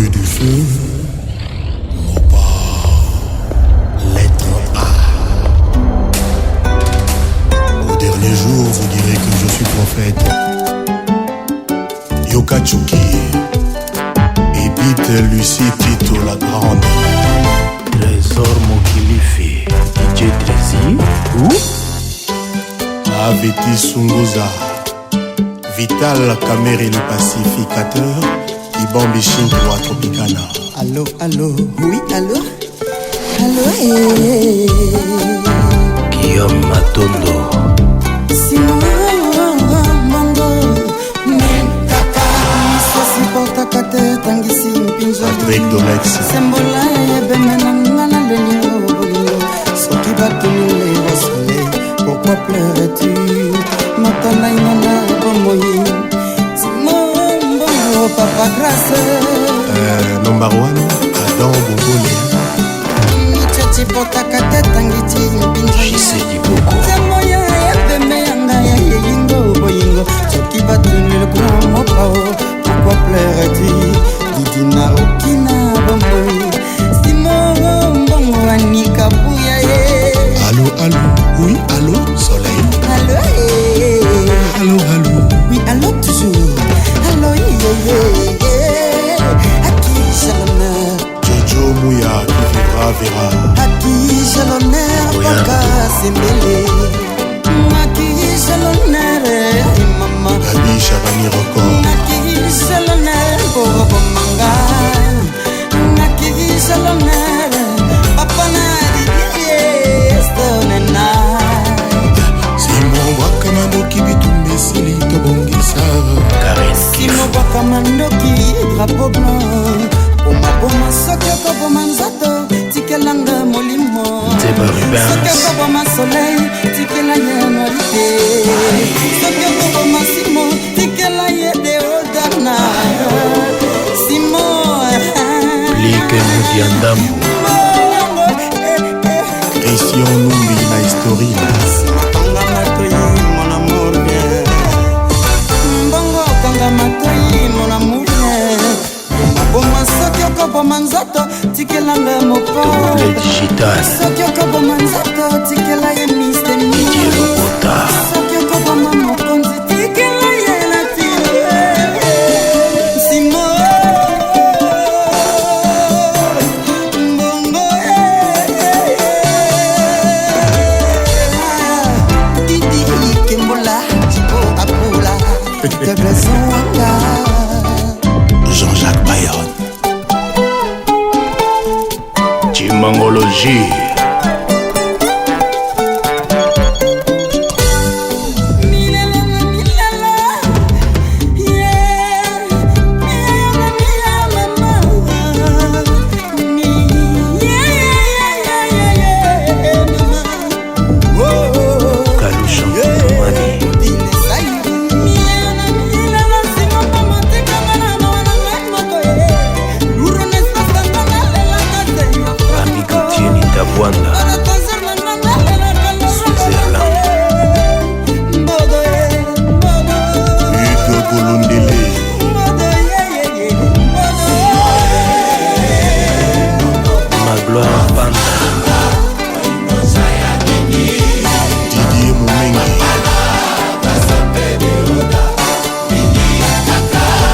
Feu du feu, Mopao, lettre A. Au dernier jour, vous direz que je suis prophète. Yoka Tchouki, Edith Lucie Tito la Grande. Trésor Mokilifi, DJ Tracy, ou Aveti Sunguza, Vital Kamere le pacificateur, Ibambi Shinto Tropicana. Allô, allô, oui, allô, allô, eh. Guillaume Matondo. Simon Mongo, kaka sosipotaka te tangisi mpinzo. Patrick Dolex. Sembola ebeme na nga na lelingo bolingo soki batuni le soleil pourquoi pleures-tu moto naino na bomoi Simon Mbongo papa Grâce. Number one, Adam Bobole. Michachipotaka te tangiti mpinzo. JC Diboko. Moya ebeme yanga ya yelingo boyingo soki batuni le grand Mopao pourquoi pleures-tu Didina okina bomoi Simon Mbongo Anika Buya ye. Allô, allô, oui, allô, soleil. Allo eh. Allô, allô. Oui, allô toujours, allô yeah, yeah. À qui j'ai l'honneur? Jojo Mouya, qui vivra, verra. À qui j'ai l'honneur? Oya. Paka Sembele, à qui j'ai l'honneur, eh, mama. Gabi Chabani Record. À qui j'ai l'honneur, Bobomanga? À qui j'ai l'honneur, papa na Didier Stonena? Simon bwaka mandoki bitumba esili tobongisa. Karen. Simo bwaka mandoki drapeau blanc bomaboma soki okoboma nzoto tikelanga molimo. Nzeba Rubens. Soki okoboma soleil tikela ye noirité soki okoboma Simo tikela ye deodana Simo. Plike Mudiandambu. Christian Numbi na historine. Kanga matoi mon amour bien mbongo kanga matoi mon amour bien bomaboma soki okoboma nzoto tikelanga mopo. Double digital. Soki okoboma nzoto tikela ye mistemi. Didier Lobota. Soki okoboma mokonzi tikela ye na ti Simo Mbongo Didi Kembola Jibo Apula Tebleson Wanga. Jean-Jacques Bayonne. Chimangologie. Milele na milele, yeah. Milele na milele, mama. Yeah, yeah, yeah, yeah, yeah, mama. Oh, oh, oh. Kalusha Mani. Milele na milele, Simo mama, tikanga na mawa na ngai moko, eh. Luro na espace nga nalelaka te. Ami Gautier Nitabwanda. Switzerland. Hugo Golondele. Magloire Panda. Didier Moumengi.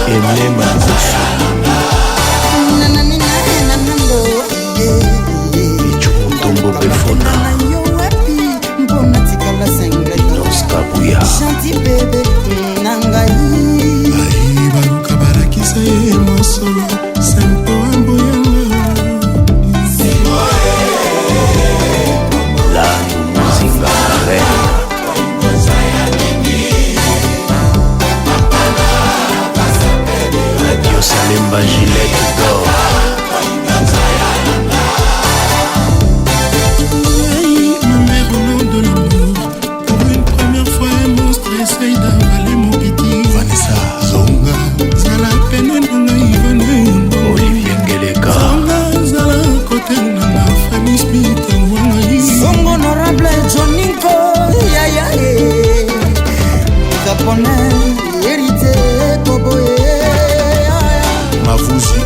Emile Mangosu. Pichu Mutombo Befona. Inos Kabuya. Gentil bébé na ngai. Ai baluka balakisa ye mosolo sempo amboyanga. Landu Muzinga Karen. Radio Salemba Gillette d'or. Hey, ma mère, au nom de l'amour, pour une première fois, un monstre essaye d'avaler mon petit. Vanessa Zonga, zala pene na ngai Ivane. Olivier Ngeleka. Zonga, zala kote nanga Fanny Smith wangai. Songo honorable Joninko yaya e japonais hérité koboye. Mavuzi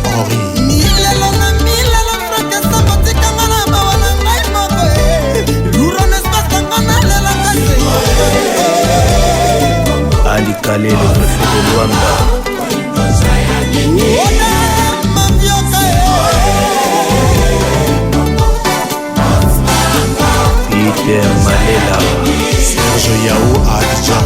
Kale, le préfet de Luanda. Peter Malela. Serge Yao à Abidjan.